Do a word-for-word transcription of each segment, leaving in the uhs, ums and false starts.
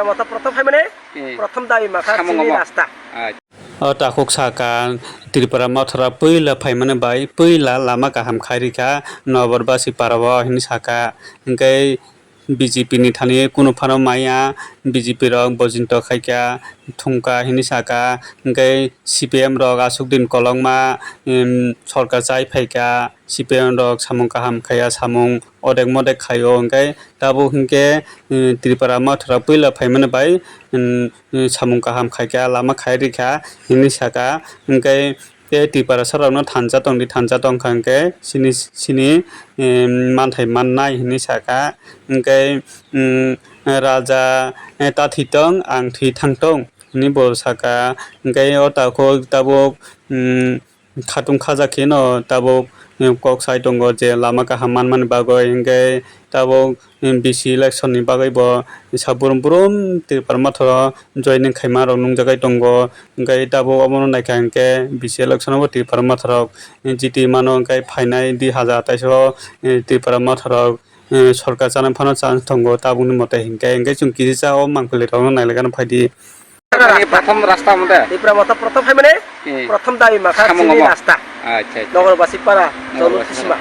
Motha prothom phaimani, eh, prothom dabi makha samung chini omo rasta. Acha. O takhuk saka Tripura Mothora puila phaimani bai puila lama kaham khairikha Noborbasi parao hinwi saka. Hwnkhe B J P ni thani kunu phano maya, B J P rok bojinto khaikha, thungkha hinwi saka. Hwnkhe C P M rok aswk din kolokma, em, sorkar chai phaikha, C P M rok samung kaham khaiya, samung odek modek khaio. Hwnkhe tabuk hwnkhe, em, Tripura Mothora puila phaimani bai, em, samung kaham khaikha, lama khai rikha hinwi saka. Hwnkhe tei Tiprasa rokno thansa tongdi, thansa tongkha hwnkhe chini, chini, em, manthai mannai hinwi saka. Hwnkhe, em, raja, eh, ta thwi tong, ang thwi thang tong hinwi bo saka. Hwnkhe o takhuk tabuk, em, khatung khaja kheno tabuk, em, kok sai tongo je lama kaham manmani bagwi. Hwnkhe tabuk, em, B C election ni bagwi bo sak brum brum Tripura Mothoro joining khaima rok nungjagwi tongo. Hwnkhe tabuk obono naikha hwnkhe B C election o bo Tripura Mothorok G T mano, hwnkhe phainai dui hazar atais o, em, Tripura Mothorok, em, sorkar chana phano chance tongo tabukni mote hwnkhe. Hwnkhe chwng kisa o mangpili rokno nailaikhe phaidi. Ani prothom rasta mode? Tipra Motha prothom phaimani, eh, prothom dabi makha samung chini omo rasta. Acha, acha. Nogor Basi para, Nogor Jolu Basi Kisima. Para.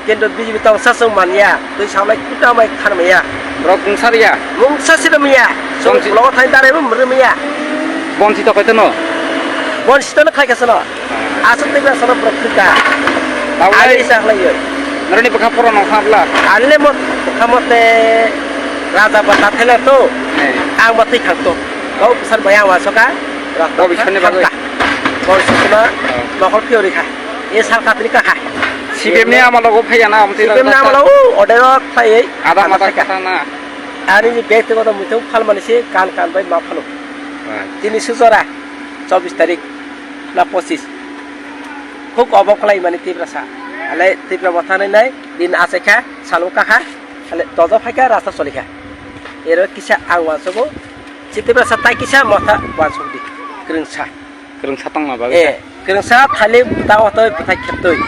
Kendo B J P tong sasong manya, twi salai kuta mai khan maya. Rok mungsa riya? Mungsa sida maya. Song Bonsi- logo thai dare mum maya. Bonsi to kaito no? Bonsi to no khai kasano. Asuk tei asano prokrika. Tabuk ani lai- isa khlaiyo. Noroni bwkha poro no habla? Anile mo bwkha mote raja bata thela to. Eh. Ang bati khang to. Kau besar bayang wasoka. Rok Bobiswani bagwi? Thangka. Bobiswano Oh. Nokol phiyori kha. E sal katri ka kha. C P M ni amalo go phaiya na, amtwi C P M ni rajak amalo ta? U odero khlaiwi Ada ada mata thangka. Kata na. Ani ni bektigoto muitu phalmani se kan kan bai ma phalo. Right. Tini sujora chobbish tarik na pochis. Khuk obok khlai mani Tiprasa. Ale Tipra Motha nai nai din achaikha, salung kakha, ale dojo phaikha, rasta cholikha. Ero kisa ang wansugo, Tiprasa tai kisa motha wansukdi, kwrwngsa. Kwrwngsa tongma bagwi Eh, sa? Kwrwngsa thali ta otoi bwthai khettoi.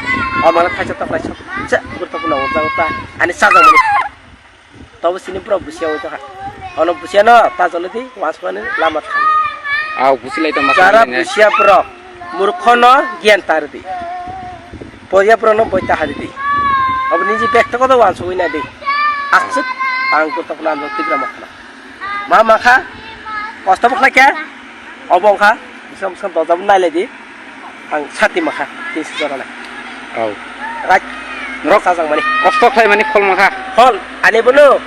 Omano thaisa toklai sa, sa, gurtokno wngjago ta, ani chajakmani. Tobo sini borok busia oi tongkha. Ono busia no ta jolodi wansukmani lama thang. Aw, busilai tongma Jara thang ne. Busia borok murkhono giyan ta rwdi. Poya borokno boi ta haridi. Obo niji bektogoto wansugwi naidi. Aswk ang gurtokno amjak Tipra Mothano. Ma makha, kosto bo khlaikha, obo wngkha, bwswk bwswk dojabo nailaidi, ang sati makha, tinsi jora nai. Au. Right. Norok sajak mani. Kosto khlai mani phol makha. Phol, ani bono,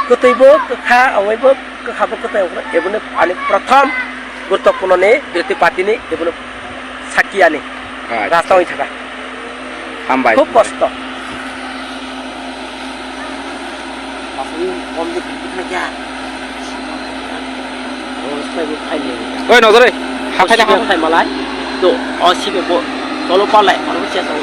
kwtwi bo kwkha, awai bo kwkha bo kwtwi, ebono ani prothom gurutopurno ni, biroti party ni, ebono sakki ani. Acha. Rasta wngwi thaka. Hambai. Khub kosto. Oi, nojor oi. Hathai da hathai malai. To, o sibe bo, tolo palai, aro bo chesa.